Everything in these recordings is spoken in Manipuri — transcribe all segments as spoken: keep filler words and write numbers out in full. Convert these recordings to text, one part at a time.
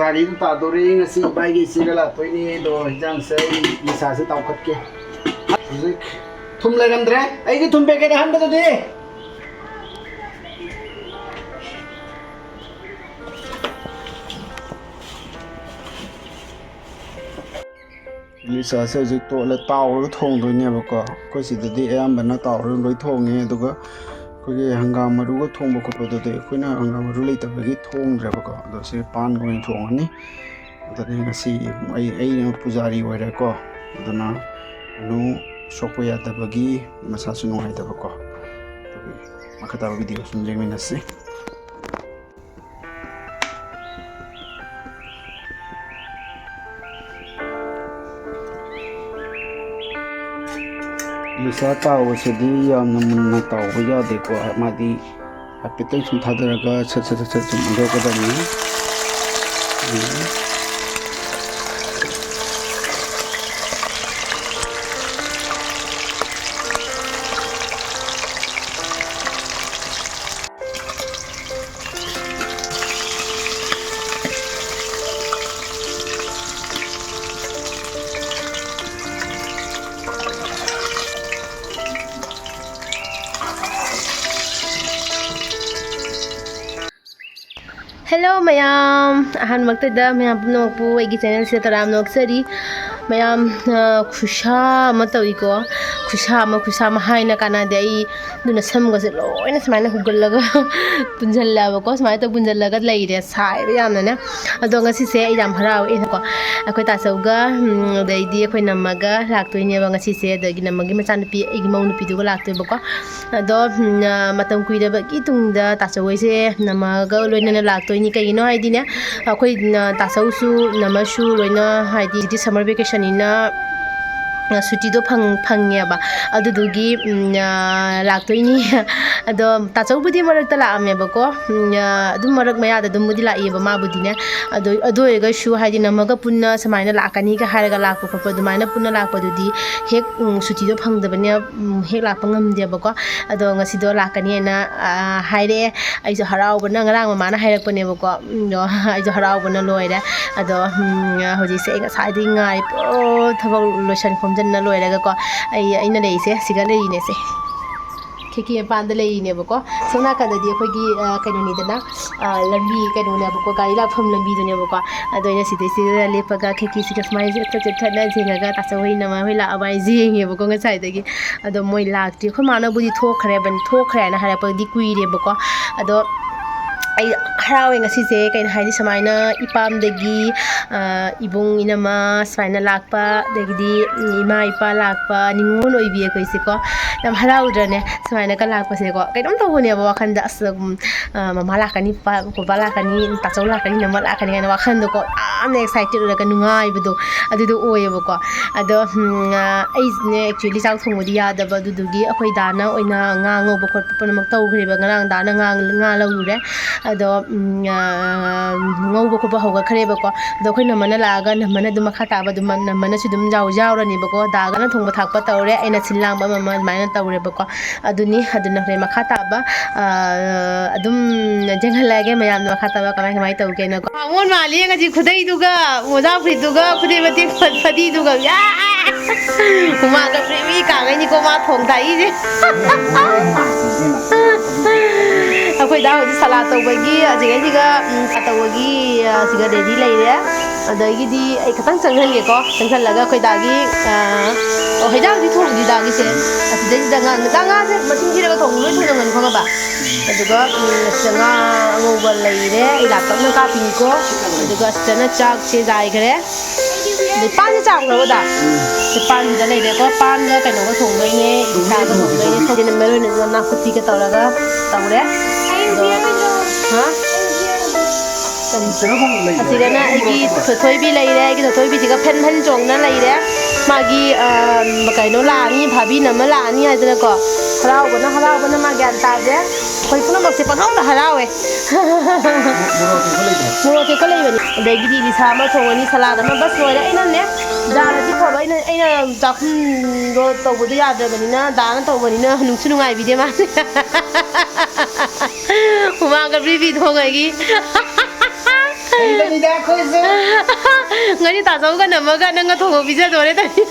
ꯒꯥꯔꯤꯗꯨ ꯇꯥꯗꯣꯔꯦ꯫ ꯉꯁꯤ ꯏꯕꯥꯏꯒꯤ ꯏꯆꯦꯒ ꯂꯥꯛꯇꯣꯏꯅꯦ꯫ ꯑꯗꯣ ꯍꯤꯟꯖꯥꯡꯁꯦ ꯑꯩ ꯏꯁꯥꯁꯦ ꯇꯥꯎꯈꯠꯀꯦ꯫ ꯍꯧꯖꯤꯛ ꯊꯨꯝ ꯂꯩꯔꯝꯗ꯭ꯔꯦ꯫ ꯑꯩꯒꯤ ꯊꯨꯝ ꯄꯦꯀꯦꯠ ꯑꯍꯟꯕꯗꯨꯗꯤ? ꯏꯂꯤꯁꯥꯁꯦ ꯍꯧꯖꯤꯛ ꯇꯣꯠꯂ ꯇꯥꯎꯔꯒ ꯊꯣꯡꯗꯣꯏꯅꯦꯕꯀꯣ꯫ ꯑꯩꯈꯣꯏ ꯁꯤꯗꯗꯤ ꯑꯌꯥꯝꯕꯅ ꯇꯥꯎꯔꯒ ꯂꯣꯏ ꯊꯣꯡꯉꯦ꯫ ꯑꯗꯨꯒ ꯑꯩꯈꯣꯏꯒꯤ ꯍꯪꯒꯥꯝ ꯃꯔꯨꯒ ꯊꯣꯡꯕ ꯈꯣꯠꯄꯗꯨꯗꯤ ꯑꯩꯈꯣꯏꯅ ꯍꯪꯒꯥꯝ ꯃꯔꯨ ꯂꯩꯇꯕꯒꯤ ꯊꯣꯡꯗ꯭ꯔꯦꯕꯀꯣ꯫ ꯑꯗꯣ ꯁꯤ ꯄꯥꯟꯒ ꯑꯣꯏꯅ ꯊꯣꯡꯉꯅꯤ꯫ ꯑꯗꯨꯅꯤ ꯉꯁꯤ ꯑꯩ, ꯑꯩꯅ ꯄꯨꯖꯥꯔꯤ ꯑꯣꯏꯔꯦꯀꯣ꯫ ꯑꯗꯨꯅ ꯅꯨ ꯁꯣꯛꯄ ꯌꯥꯗꯕꯒꯤ, ꯃꯁꯥꯁꯨ ꯅꯨꯡꯉꯥꯏꯇꯕꯀꯣ꯫ ꯑꯗꯨꯒꯤ ꯃꯈꯥ ꯇꯥꯕ ꯚꯤꯗꯤꯑꯣ ꯁꯨꯝ ꯌꯦꯡꯃꯤꯟꯅꯁꯤ꯫ ꯂꯤꯁꯥ ꯇꯥꯎꯕꯁꯤꯗꯤ ꯌꯥꯝꯅ ꯃꯨꯟꯅ ꯇꯥꯎꯕ ꯌꯥꯗꯦꯀꯣ꯫ ꯃꯥꯗꯤ ꯍꯥꯏꯐꯦꯠꯇꯪ ꯁꯨꯝ ꯊꯥꯗꯔꯒ ꯁꯠ ꯁꯠ ꯁꯠ ꯁꯠ ꯁꯨꯝ ꯑꯣꯟꯊꯣꯛꯀꯗꯕꯅꯤ꯫ ꯎꯝ꯫ Hello ꯃꯌꯥꯝ, ꯑꯍꯥꯟꯕꯃꯛꯇꯗ ꯃꯌꯥꯝ ꯄꯨꯝꯅꯃꯛꯄꯨ ꯑꯩꯒꯤ channel ꯁꯤꯗ ꯇꯔꯥꯝꯅ ꯑꯣꯛꯆꯔꯤ꯫ ꯃꯌꯥꯝ, ꯑ, ꯈꯨꯁꯥ ꯑꯃ ꯇꯧꯏꯀꯣ, ꯈꯨꯁꯥ ꯑꯃ, ꯈꯨꯁꯥ ꯑꯃ ꯍꯥꯏꯅ ꯀꯥꯟꯅꯗꯦ꯫ ꯑꯩ ꯑꯗꯨꯅ ꯁꯝꯒꯁꯦ ꯂꯣꯏꯅ ꯁꯨꯃꯥꯏꯅ ꯍꯨꯒꯠꯂꯒ ꯄꯨꯟꯁꯤꯜꯂꯦꯕꯀꯣ, ꯁꯨꯃꯥꯏꯅ ꯇꯧ ꯄꯨꯟꯁꯤꯜꯂꯒ ꯂꯩꯔꯦ, ꯁꯥꯏꯕ ꯌꯥꯝꯅꯅꯦ꯫ ꯑꯗꯣ ꯉꯁꯤꯁꯦ ꯑꯩ ꯌꯥꯝ ꯍꯔꯥꯎꯋꯦꯀꯣ, ꯑꯩꯈꯣꯏ ꯇꯥꯆꯧꯒ, ꯎꯝ, ꯑꯗꯩꯗꯤ ꯑꯩꯈꯣꯏ ꯅꯝꯃꯒ ꯂꯥꯛꯇꯣꯏꯅꯦꯕ ꯉꯁꯤꯁꯦ꯫ ꯑꯗꯒꯤ ꯅꯝꯃꯒꯤ ꯃꯆꯥꯅꯨꯄꯤ, ꯑꯩꯒꯤ ꯃꯧ ꯅꯨꯄꯤꯗꯨꯒ ꯂꯥꯛꯇꯣꯏꯕꯀꯣ꯫ ꯑꯗꯣ, ꯎꯝ, ꯑ, ꯃꯇꯝ ꯀꯨꯏꯔꯕꯒꯤ ꯇꯨꯡꯗ ꯇꯥꯆꯧ ꯍꯣꯏꯁꯦ ꯅꯝꯃꯒ ꯂꯣꯏꯅꯅ ꯂꯥꯛꯇꯣꯏꯅꯤ꯫ ꯀꯩꯒꯤꯅꯣ ꯍꯥꯏꯗꯤꯅꯦ, ꯑꯩꯈꯣꯏ, ꯎꯝ, ꯇꯥꯆꯧꯁꯨ ꯅꯝꯃꯁꯨ ꯂꯣꯏꯅ, ꯍꯥꯏꯗꯤ ꯍꯧꯖꯤꯛꯇꯤ summer vacation ꯅꯤꯅ ꯁꯨꯇꯤꯗꯣ ꯐꯪ-, ꯐꯪꯉꯦꯕ꯫ ꯑꯗꯨꯗꯨꯒꯤ, ꯎꯝ, ꯑ, ꯂꯥꯛꯇꯣꯏꯅꯤ꯫ ꯑꯗꯣ ꯇꯥꯆꯧꯕꯨꯗꯤ ꯃꯔꯛꯇ ꯂꯥꯛꯑꯝꯃꯦꯕꯀꯣ꯫ ꯎꯝ, ꯑ, ꯑꯗꯨꯝ ꯃꯔꯛ ꯃꯌꯥꯗ ꯑꯗꯨꯝꯕꯨꯗꯤ ꯂꯥꯛꯏꯌꯦꯕ ꯃꯥꯕꯨꯗꯤꯅꯦ꯫ ꯑꯗꯣ, ꯑꯗꯨ ꯑꯣꯏꯔꯒꯁꯨ ꯍꯥꯏꯗꯤ ꯅꯝꯃꯒ ꯄꯨꯟꯅ ꯁꯨꯃꯥꯏꯅ ꯂꯥꯛꯀꯅꯤꯒ ꯍꯥꯏꯔꯒ ꯂꯥꯛꯄ ꯈꯣꯠꯄ ꯑꯗꯨꯃꯥꯏꯅ ꯄꯨꯟꯅ ꯂꯥꯛꯄꯗꯨꯗꯤ ꯍꯦꯛ, ꯎꯝ, ꯁꯨꯇꯤꯗꯣ ꯐꯪꯗꯕꯅꯤꯅ, ꯎꯝ, ꯍꯦꯛ ꯂꯥꯛꯄ ꯉꯝꯗꯦꯕꯀꯣ꯫ ꯑꯗꯣ ꯉꯁꯤꯗꯣ ꯂꯥꯛꯀꯅꯤ ꯍꯥꯏꯅ, ꯑ, ꯍꯥꯏꯔꯛꯑꯦ꯫ ꯑꯩꯁꯨ ꯍꯔꯥꯎꯕꯅ, ꯉꯔꯥꯡ ꯃꯃꯥꯅ ꯍꯥꯏꯔꯛꯄꯅꯦꯕꯀꯣ꯫ ꯎꯝ, ꯑꯗꯣ ꯑꯩꯁꯨ ꯍꯔꯥꯎꯕꯅ ꯂꯣꯏꯔꯦ꯫ ꯑꯗꯣ, ꯎꯝ, ꯍꯧꯖꯤꯛꯁꯦ ꯑꯩ ꯉꯁꯥꯏꯗꯒꯤ ꯉꯥꯏ, ꯄꯨꯔꯥ ꯊꯕꯛ ꯂꯣꯏꯁꯟ ꯈꯣꯝꯖꯟꯅ ꯂꯣꯏꯔꯒꯀꯣ꯫ ꯑꯩ, ꯑꯩꯅ ꯂꯩꯔꯤꯁꯦ ꯁꯤꯒ ꯂꯩꯔꯤꯅꯦꯁꯦ꯫ ꯈꯦꯀꯤ ꯃꯄꯥꯟꯗ ꯂꯩꯔꯤꯅꯦꯕꯀꯣ꯫ ꯁꯣꯝ ꯅꯥꯀꯟꯗꯗꯤ ꯑꯩꯈꯣꯏꯒꯤ, ꯑ, ꯀꯩꯅꯣꯅꯤꯗꯅ, ꯑ, ꯂꯝꯕꯤ ꯀꯩꯅꯣꯅꯦꯕꯀꯣ, ꯒꯥꯔꯤ ꯂꯥꯛꯐꯝ ꯂꯝꯕꯤꯗꯨꯅꯦꯕꯀꯣ꯫ ꯑꯗꯣ ꯑꯩꯅ ꯁꯤꯗꯩꯁꯤꯗ ꯂꯦꯞꯄꯒ ꯈꯦꯀꯤꯁꯤꯒ ꯁꯨꯃꯥꯏꯅ ꯆꯠꯊꯠ ꯆꯠꯊꯠꯅ ꯌꯦꯡꯉꯒ ꯇꯥꯆꯧ ꯍꯣꯏ, ꯏꯅꯝꯃ ꯍꯣꯏ ꯂꯥꯛꯑꯕ ꯍꯥꯏꯁꯦ ꯌꯦꯡꯉꯦꯕꯀꯣ ꯉꯁꯥꯏꯗꯒꯤ꯫ ꯑꯗꯣ ꯃꯣꯏ ꯂꯥꯛꯇ꯭ꯔꯤ꯫ ꯑꯩꯈꯣꯏ ꯃꯥꯅꯕꯨꯗꯤ ꯊꯣꯛꯈ꯭ꯔꯦꯕ, ꯊꯣꯛꯈ꯭ꯔꯦ ꯍꯥꯏꯅ ꯍꯥꯏꯔꯛꯄꯗꯤ ꯀꯨꯏꯔꯦꯕꯀꯣ꯫ ꯑꯗꯣ ꯑꯩ ꯍꯔꯥꯎꯋꯦ ꯉꯁꯤꯁꯦ, ꯀꯩꯅꯣ ꯍꯥꯏꯗꯤ ꯁꯨꯃꯥꯏꯅ ꯏꯄꯥꯝꯗꯒꯤ, ꯑ, ꯏꯕꯨꯡ ꯏꯅꯝꯃ ꯁꯨꯃꯥꯏꯅ ꯂꯥꯛꯄ, ꯑꯗꯒꯤꯗꯤ ꯏꯃꯥ ꯏꯄꯥ ꯂꯥꯛꯄ, ꯅꯤꯉꯣꯜ ꯑꯣꯏꯕꯤ ꯑꯩꯈꯣꯏꯁꯦꯀꯣ꯫ ꯌꯥꯝ ꯍꯔꯥꯎꯗ꯭ꯔꯅꯦ ꯁꯨꯃꯥꯏꯅꯒ ꯂꯥꯛꯄꯁꯦꯀꯣ? ꯀꯩꯅꯣꯝ ꯇꯧꯕꯅꯦꯕ ꯋꯥꯈꯜꯗ, ꯑꯁ, ꯎꯝ, ꯑ, ꯃꯃꯥ ꯂꯥꯛꯀꯅꯤ, ꯄꯥ-, ꯕꯕꯥ ꯂꯥꯛꯀꯅꯤ, ꯇꯥꯆꯧ ꯂꯥꯛꯀꯅꯤ, ꯅꯝꯃ ꯂꯥꯛꯀꯅꯤ ꯀꯥꯏꯅ ꯋꯥꯈꯜꯗꯣꯀꯣ, ꯌꯥꯝꯅ excited ꯑꯣꯏꯔꯒ ꯅꯨꯡꯉꯥꯏꯕꯗꯣ ꯑꯗꯨꯗꯣ ꯑꯣꯏꯌꯦꯕꯀꯣ꯫ ꯑꯗꯣ, ꯎꯝ, ꯑ, ꯑꯩꯁꯤꯅꯦ actually ꯆꯥꯛ ꯊꯣꯡꯕꯗꯤ ꯌꯥꯗꯕ, ꯑꯗꯨꯗꯨꯒꯤ ꯑꯩꯈꯣꯏ ꯗꯥꯅ ꯑꯣꯏꯅ ꯉꯥ ꯉꯧꯕ ꯈꯣꯠꯄ ꯄꯨꯝꯅꯃꯛ ꯇꯧꯈ꯭ꯔꯦꯕ꯫ ꯉꯔꯥꯡ ꯗꯥꯅ ꯉꯥ, ꯉꯥ ꯂꯧꯔꯨꯔꯦ꯫ ꯑꯗꯣ, ꯎꯝ, ꯑ, ꯉꯧꯕ ꯈꯣꯠꯄ ꯍꯧꯒꯠꯈ꯭ꯔꯦꯕꯀꯣ꯫ ꯑꯗꯣ ꯑꯩꯈꯣꯏ ꯅꯝꯃꯅ ꯂꯥꯛꯑꯒ ꯅꯝꯃꯅ ꯑꯗꯨꯝ ꯃꯈꯥ ꯇꯥꯕ ꯑꯗꯨꯝ ꯅꯝꯃꯅꯁꯨ ꯑꯗꯨꯝ ꯌꯥꯎ-, ꯌꯥꯎꯔꯅꯤꯕꯀꯣ꯫ ꯗꯥꯒꯅ ꯊꯣꯡꯕ ꯊꯥꯛꯄ ꯇꯧꯔꯦ, ꯑꯩꯅ ꯁꯤꯟ ꯂꯥꯡꯕ ꯑꯃ ꯑꯃ ꯑꯗꯨꯃꯥꯏꯅ ꯇꯧꯔꯦꯕꯀꯣ꯫ ꯑꯗꯨꯅꯤ, ꯑꯗꯨꯅ ꯍꯣꯔꯦꯟ ꯃꯈꯥ ꯇꯥꯕ, ꯑ, ꯑꯗꯨꯝ ꯌꯦꯡꯍꯜꯂꯛꯑꯒꯦ ꯃꯌꯥꯝꯅ ꯃꯈꯥ ꯇꯥꯕ ꯀꯃꯥꯏ ꯀꯃꯥꯏ ꯇꯧꯒꯦꯅꯀꯣ꯫ ꯕꯥꯃꯣꯟ ꯃꯥꯜꯂꯤ ꯉꯁꯤ ꯈꯨꯗꯩꯗꯨꯒ, ꯃꯣꯖꯥ ꯐꯨꯔꯤꯠꯇꯨꯒ, ꯈꯨꯗꯩ ꯃꯇꯦꯛ ꯐ-, ꯐꯗꯤꯗꯨꯒ꯫ ꯌꯥ! ꯍꯨꯃꯥꯡꯒ ꯄ꯭ꯔꯤ ꯄ꯭ꯔꯤ ꯀꯥꯡꯉꯩꯅꯤꯀꯣ ꯃꯥ ꯊꯣꯡ ꯊꯥꯛꯏꯁꯦ꯫ ꯑꯩꯈꯣꯏ ꯗꯥ ꯍꯧꯖꯤꯛ ꯁꯂꯥꯠ ꯇꯧꯕꯒꯤ, ꯑꯁꯤꯒꯩꯁꯤꯒ, ꯎꯝ, ꯁꯂꯥꯠ ꯇꯧꯕꯒꯤ, ꯑ, ꯁꯤꯒ ready ꯂꯩꯔꯦ꯫ ꯑꯗꯒꯤꯗꯤ ꯑꯩ ꯈꯤꯇꯪ ꯆꯪꯍꯟꯒꯦꯀꯣ꯫ ꯆꯪꯁꯜꯂꯒ ꯑꯩꯈꯣꯏ ꯗꯥꯒꯤ, ꯑ, ꯑꯣ, ꯍꯦꯟꯖꯥꯡꯗꯤ ꯊꯣꯡꯗ꯭ꯔꯤ ꯗꯥꯒꯤꯁꯦ꯫ ꯑꯁꯤꯗꯩꯁꯤꯗ ꯉꯥ, ꯗꯥ, ꯉꯥꯁꯦ ꯃꯁꯤꯡ ꯊꯤꯔꯒ ꯊꯣꯡꯉꯨ, ꯂꯣꯏ ꯊꯣꯡꯉꯝꯒꯅꯤ ꯈꯪꯉꯕ? ꯑꯗꯨꯒ, ꯎꯝ, ꯑꯁꯤꯗ ꯉꯥ ꯑꯉꯧꯕ ꯂꯩꯔꯦ꯫ ꯑꯩ ꯂꯥꯞꯇꯛꯅ ꯀꯥꯞꯄꯤꯅꯤꯀꯣ꯫ ꯑꯗꯨꯒ ꯑꯁꯤꯗꯅ ꯆꯥꯛꯁꯦ ꯌꯥꯏꯈ꯭ꯔꯦ꯫ ꯑꯗꯩ ꯄꯥꯟꯁꯦ ꯆꯥꯝꯈ꯭ꯔꯕ ꯗꯥ? ꯁꯤ ꯄꯥꯟꯁꯤꯗ ꯂꯩꯔꯦꯀꯣ꯫ ꯄꯥꯟꯒ ꯀꯩꯅꯣꯒ ꯊꯣꯡꯗꯣꯏꯅꯦ, ꯁꯥꯒ ꯊꯣꯡꯗꯣꯏꯅꯦ꯫ ꯁꯤꯅ ꯃꯔꯣꯏ ꯑꯣꯏꯅ ꯅꯥꯀꯨꯞꯄꯤꯒ ꯇꯧꯔꯒ ꯇꯧꯔꯦ꯫ ꯑꯗꯣ, ꯍꯥ? ꯑꯁꯤꯗꯅ ꯑꯩꯒꯤ ꯊꯣꯏꯊꯣꯏꯕꯤ ꯂꯩꯔꯦ, ꯑꯩꯒꯤ ꯊꯣꯏꯊꯣꯏꯕꯤꯁꯤꯒ ꯐꯟ ꯐꯟ ꯆꯣꯡꯅ ꯂꯩꯔꯦ꯫ ꯃꯥꯒꯤ ꯑ, ꯀꯩꯅꯣ ꯂꯥꯛꯑꯅꯤ, ꯚꯥꯕꯤꯅ ꯑꯃ ꯂꯥꯛꯑꯅꯤ ꯍꯥꯏꯗꯅꯀꯣ, ꯍꯔꯥꯎꯕꯅ ꯍꯔꯥꯎꯕꯅ ꯃꯥ ꯒ꯭ꯌꯥꯟ ꯇꯥꯗꯦ꯫ ꯑꯩꯈꯣꯏ ꯄꯨꯝꯅꯃꯛꯁꯦ ꯄꯪꯍꯧꯗ ꯍꯔꯥꯎꯋꯦ꯫ ꯃꯣꯔꯣꯛ ꯑꯇꯦꯛꯄ ꯂꯩꯕꯅꯤ꯫ ꯑꯗꯒꯤꯗꯤ ꯂꯤꯁꯥ ꯑꯃ ꯊꯣꯡꯉꯅꯤ, ꯁꯂꯥꯗ ꯑꯃ, ꯕꯁ ꯂꯣꯏꯔꯦ꯫ ꯑꯩꯅꯅꯦ, ꯗꯥꯅꯗꯤ ꯐꯕ, ꯑꯩꯅ, ꯑꯩꯅ ꯆꯥꯛꯈꯨꯝꯗꯣ ꯇꯧꯕꯗꯣ ꯌꯥꯗ꯭ꯔꯕꯅꯤꯅ, ꯗꯥꯅ ꯇꯧꯕꯅꯤꯅ ꯅꯨꯡꯁꯨ ꯅꯨꯡꯉꯥꯏꯕꯤꯗꯦ ꯃꯥꯁꯦ꯫ ꯍꯨꯃꯥꯡꯒ ꯕ꯭ꯔꯤ ꯕ꯭ꯔꯤ ꯊꯣꯡꯉꯒꯤ꯫ ꯍꯩꯕꯅꯤꯗ ꯑꯩꯈꯣꯏꯁꯨ꯫ ꯉꯁꯤ ꯇꯥꯆꯧꯒ ꯅꯝꯃꯒ ꯅꯪꯒ ꯊꯣꯡꯕ ꯄꯤꯖꯗꯣꯔꯦ ꯇꯧꯔꯤ꯫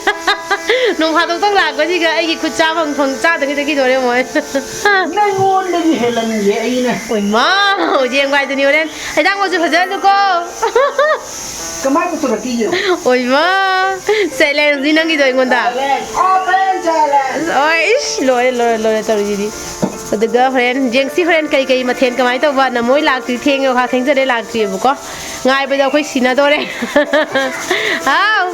ꯅꯣꯡ ꯐꯥꯗꯣꯛꯇꯪ ꯂꯥꯛꯄꯁꯤꯒ ꯑꯩꯒꯤ ꯈꯨꯠ ꯆꯥꯐꯝ ꯊꯣꯡ ꯆꯥꯗꯒꯤ ꯆꯠꯈꯤꯗꯣꯔꯦ ꯃꯣꯏ꯫ ꯅꯪꯉꯣꯟꯗꯒꯤ ꯍꯦꯜꯂꯟꯒꯦ ꯑꯩꯅ꯫ ꯑꯣꯏꯃꯥ, ꯍꯧꯖꯤꯛ ꯌꯦꯡꯕ ꯍꯥꯏꯗꯨꯅꯤ ꯍꯣꯔꯦꯟ꯫ ꯍꯦꯟꯖꯥꯡ ꯃꯆꯨ ꯐꯖꯍꯜꯂꯨꯀꯣ꯫ ꯀꯃꯥꯏ ꯄꯨꯊꯣꯔꯛꯀꯦ ꯌꯦꯡꯉꯣ꯫ ꯑꯣꯏꯃꯥ, ꯆꯦꯂꯦꯟꯖꯅꯤ ꯅꯪꯒꯤꯗꯣ ꯑꯩꯉꯣꯟꯗ꯫ Challenge, open challenge. ꯑꯣꯏ, ꯏꯁ, ꯂꯣꯏꯔꯦ, ꯂꯣꯏꯔꯦ, ꯂꯣꯏꯔꯦ ꯇꯧꯔꯤꯁꯤꯗꯤ꯫ ꯑꯗꯨꯒ ꯍꯣꯔꯦꯟ ꯌꯦꯡꯁꯤ, ꯍꯣꯔꯦꯟ ꯀꯩ ꯀꯩ ꯃꯊꯦꯜ ꯀꯃꯥꯏꯅ ꯇꯧꯕ꯫ ꯅꯃꯣꯏ ꯂꯥꯛꯇ꯭ꯔꯤ, ꯊꯦꯡꯉꯦ, ꯋꯥ ꯊꯦꯡꯖꯔꯦ, ꯂꯥꯛꯇ꯭ꯔꯤꯑꯕꯀꯣ꯫ ꯉꯥꯏꯕꯗ ꯑꯩꯈꯣꯏ ꯁꯤꯟꯅꯗꯣꯔꯦ꯫ ꯍꯥꯎ꯫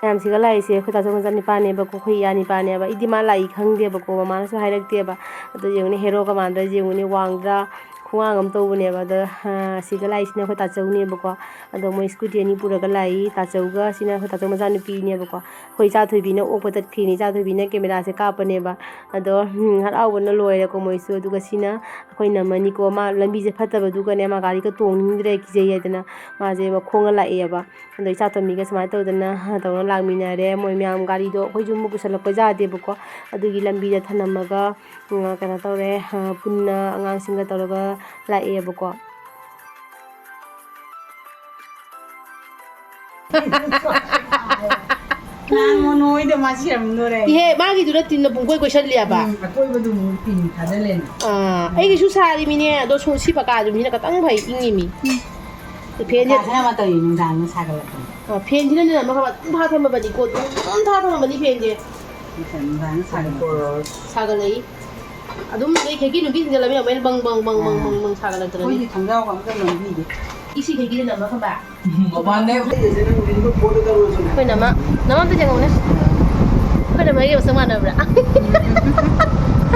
ꯃꯌꯥꯝꯁꯤꯒ ꯂꯥꯛꯏꯁꯦ ꯑꯩꯈꯣꯏ ꯇꯥꯆꯧ ꯃꯆꯥꯅꯤꯄꯥꯅꯦꯕꯀꯣ, ꯑꯩꯈꯣꯏ ꯏꯌꯥꯅꯤꯄꯥꯅꯦꯕ꯫ ꯑꯩꯗꯤ ꯃꯥ ꯂꯥꯛꯏ ꯈꯪꯗꯦꯕꯀꯣ, ꯃꯃꯥꯅꯁꯨ ꯍꯥꯏꯔꯛꯇꯦꯕ꯫ ꯑꯗꯣ ꯌꯦꯡꯉꯨꯅꯦ, ꯍꯦꯔꯣꯒ ꯃꯥꯟꯗ꯭ꯔꯥ ꯌꯦꯡꯉꯨꯅꯦ, ꯋꯥꯡꯗ꯭ꯔꯥ, ꯈꯣꯡꯒꯥꯡ ꯑꯃ ꯇꯧꯕꯅꯦꯕ꯫ ꯑꯗꯣ, ꯑ, ꯁꯤꯒ ꯂꯥꯛꯏꯁꯤꯅ ꯑꯩꯈꯣꯏ ꯇꯥꯆꯧꯅꯦꯕꯀꯣ꯫ ꯑꯗꯣ ꯃꯣꯏ ꯁ꯭ꯀꯨꯇꯤ ꯑꯅꯤ ꯄꯨꯔꯒ ꯂꯥꯛꯏ꯫ ꯇꯥꯆꯧꯒ ꯁꯤꯅ ꯑꯩꯈꯣꯏ ꯇꯥꯆꯧ ꯃꯆꯥꯅꯨꯄꯤꯅꯦꯕꯀꯣ꯫ ꯑꯩꯈꯣꯏ ꯏꯆꯥꯊꯣꯏꯕꯤꯅ ꯑꯣꯛꯄ ꯆꯠꯈ꯭ꯔꯤꯅꯤ꯫ ꯏꯆꯥꯊꯣꯏꯕꯤꯅ ꯀꯦꯃꯦꯔꯥꯁꯦ ꯀꯥꯞꯄꯅꯦꯕ꯫ ꯑꯗꯣ, ꯎꯝ, ꯍꯔꯥꯎꯕꯅ ꯂꯣꯏꯔꯦꯀꯣ ꯃꯣꯏꯁꯨ꯫ ꯑꯗꯨꯒ ꯁꯤꯅ ꯑꯩꯈꯣꯏ ꯅꯝꯃꯅꯤꯀꯣ꯫ ꯃꯥ ꯂꯝꯕꯤꯁꯦ ꯐꯠꯇꯕꯗꯨꯒꯅꯦ, ꯃꯥ ꯒꯥꯔꯤꯒ ꯇꯣꯡꯅꯤꯡꯗ꯭ꯔꯦ, ꯀꯤꯖꯩ ꯍꯥꯏꯗꯅ ꯃꯥꯁꯦ ꯃꯈꯣꯡꯅ ꯂꯥꯛꯑꯦꯕ꯫ ꯑꯗꯣ ꯏꯆꯥ ꯇꯣꯝꯕꯤꯒ ꯁꯨꯃꯥꯏꯅ ꯇꯧꯗꯅ, ꯇꯧꯅ ꯂꯥꯛꯃꯤꯟꯅꯔꯦ꯫ ꯃꯣꯏ ꯃꯌꯥꯝ ꯒꯥꯔꯤꯗꯣ ꯑꯩꯈꯣꯏꯁꯨ ꯑꯃꯨꯛ ꯄꯨꯁꯜꯂꯛꯄ ꯌꯥꯗꯦꯕꯀꯣ꯫ ꯑꯗꯨꯒꯤ ꯂꯝꯕꯤꯗ ꯊꯅꯝꯃꯒ, ꯎꯝ, ꯀꯩꯅꯣ ꯇꯧꯔꯦ, ꯄꯨꯟꯅ ꯑꯉꯥꯡꯁꯤꯡꯒ ꯇꯧꯔꯒ ꯂꯥꯛꯑꯦꯕꯀꯣ꯫ ꯂꯥꯡꯉꯣ ꯅꯣꯏꯗ ꯃꯥ ꯁꯤꯔꯝꯗꯣꯔꯦ꯫ ꯏꯍꯦ, ꯃꯥꯒꯤꯗꯨꯅ ꯇꯤꯟꯅ ꯄꯨꯡꯀꯣꯏ ꯀꯣꯏꯁꯜꯂꯤꯑꯕ꯫ ꯎꯝ, ꯑꯀꯣꯏꯕꯗꯨ ꯑꯃꯨꯛ ꯇꯤꯟ ꯊꯥꯖꯜꯂꯦꯅ꯫ ꯑꯥ, ꯑꯩꯒꯤꯁꯨ ꯁꯥꯔꯤꯃꯤꯅꯦ, ꯑꯗꯣ ꯁꯣ-, ꯁꯤ ꯄꯀꯥꯗꯨ ꯃꯤꯅ ꯈꯇꯪ ꯐꯩ, ꯏꯪꯉꯤ ꯃꯤ꯫ ꯎꯝ꯫ ꯐꯦꯟꯁꯦ ꯀꯥꯁꯤꯅ ꯑꯃ ꯇꯧꯔꯤ, ꯅꯨꯡꯗꯥꯡꯗ ꯁꯥꯒꯠꯂꯛꯄꯅꯤ꯫ ꯑꯥ, ꯐꯦꯟꯁꯤꯅꯅꯦ ꯑꯃ ꯑꯗꯨꯝ ꯊꯥ ꯊꯝꯃꯕꯅꯤꯀꯣ, ꯑꯗꯨꯝ ꯊꯥ ꯊꯝꯃꯕꯅꯤ ꯐꯦꯟꯁꯦ꯫ ꯅꯨꯡꯗꯥꯡꯗ ꯁꯥꯒꯠꯂꯛꯄꯅꯤ꯫ ꯁꯥꯒꯠꯂꯛꯏ꯫ ꯑꯗꯨꯝ ꯅꯣꯏ ꯈꯦꯀꯤ ꯅꯨꯡꯀꯤ ꯊꯤꯡꯖꯤꯜꯂꯝꯃꯤ ꯌꯥꯝ ꯕꯪ ꯕꯪ ꯕꯪ ꯕꯪ ꯑꯥ꯫ ꯕꯪ ꯕꯪ ꯁꯥꯒꯠꯂꯛꯇꯅꯅꯦ꯫ ꯑꯩꯈꯣꯏꯗꯤ ꯊꯣꯡꯖꯥꯎꯒ ꯑꯝꯇ ꯂꯣꯟꯕꯤꯗꯦ꯫ ꯏꯁꯤꯡ ꯈꯦꯀꯤꯗ ꯅꯝꯃ ꯊꯝꯕ꯫ ꯃꯄꯥꯟꯗ ꯑꯩꯈꯣꯏ ꯅꯃ, ꯅꯃ ꯑꯝꯇ ꯌꯦꯡꯉꯧꯅꯦ꯫ ꯑꯩꯈꯣꯏ ꯅꯃ ꯑꯩꯒ ꯃꯁꯛ ꯃꯥꯟꯅꯕ꯭ꯔꯥ?